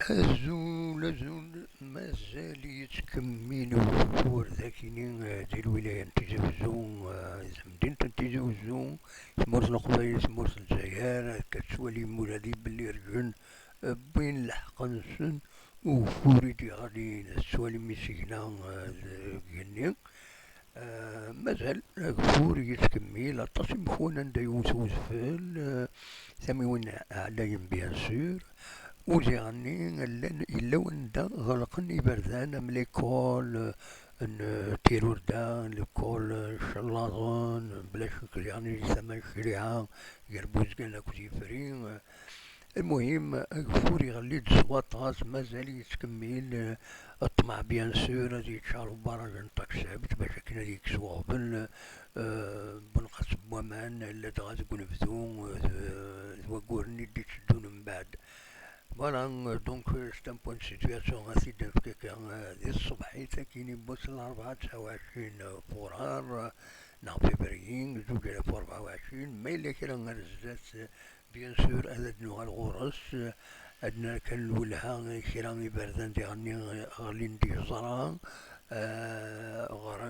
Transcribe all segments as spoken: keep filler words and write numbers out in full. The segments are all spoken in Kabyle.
Azul, azul, mazal yettkemmil ugeffur dakini, eh, di lwilaya n Tizi Wezzu, eh, di temdint n Tizi Wezzu, tmurt n Leqbayel, tmurt n Lezzayer, akka tettwalim ula di belli rǧen, eh, wwin lḥeqq-nsen, ugeffur i d-yeɣlin, tettwalim isigna, eh, deg igenni. Eh, mazal ageffur yettkemmil, aṭas imekwan anda yewwet udfel, eh, tamiwin ɛlayen, bien sûr. U diɣenni, llan, yella wanda ɣelqen iberdan am l'école, eh, n, eh, Tirurda, l'école, eh, Cellaḍen, bla ccek, diɣenni, di tama n Ccariɛa, gar Buzgan akked Yifri, eh, Lmuhim, ageffur iɣelli-d s waṭas, mazal yettkemmil, eh, ṭṭmeɛ, bien sûr, ad yeččar ubaraj n Taxabt bac akken ad yekkes uɣbel, eh, n wenqas n waman, ladɣa deg unebdu, eh, d, d wagguren i d-itteddun mbeɛd. Voilà, eh, donc, eh, c'est un point de situation, ad t-id-nefk akka, eh, di tṣebḥit akkin n wass n larebɛa tesɛa u ɛecrin furar, eh, neɣ février, zuǧ alaf u rebɛa u ɛecrin, ma yella kra ar zdat, eh, Bien sûr, ad d-nuɣal ɣur-s, eh, ad nara kan lwelha, eh, kra iberdan diɣenni, eh, ɣlin d iẓra, eh, ɣer,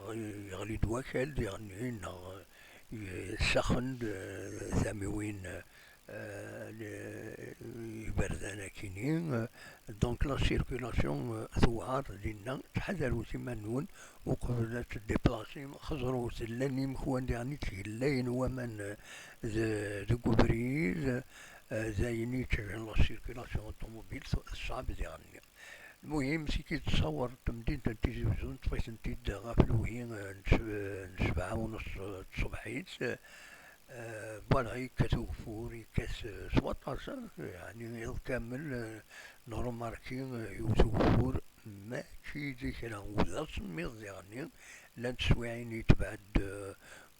ɣ-, yeɣli-d wakal diɣenni, neɣ, eh, ssaxen-d, eh, tamiwin, eh, le-, iberdan akini, eh, donc la circulation, eh, tewɛer dinna, ttḥadarut iman-nwen, uqbel ad tdiplasem, xeẓrut, llan imekwan diɣen i ttgellayen waman, eh, d-, deg ubrid, eh, d ayen yettaǧǧan la circulation automobile t-, teṣɛeb diɣenni. Lmuhim, si ki teṣṣawer temdint n Tizi Wezzu, neṭṭef-itent-id ɣef lewhi, eh, n s-, n sebɛa u nus, eh, tṣebḥit, eh, voilà, yekkat ugeffur, yekkat, eh, s waṭas, eh, yeɛni iḍ kamel, eh, nrumarki, eh, yewwet ugeffur, mačči d kra, u d asemmiḍ diɣenni, llant teswiɛin yetbeɛ-d, eh,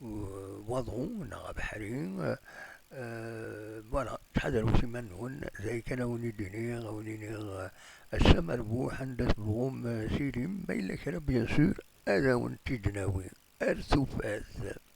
u-, waḍu neɣ abeḥri, eh, voilà, ttḥadarut iman-nwen, d aya kan a wen-id-iniɣ, a wen-iniɣ, eh, ass amerbuḥ, anda tebɣum, eh, tilim, ma yella kra, bien sûr, ad awen-t-id-nawi. Ar tufat.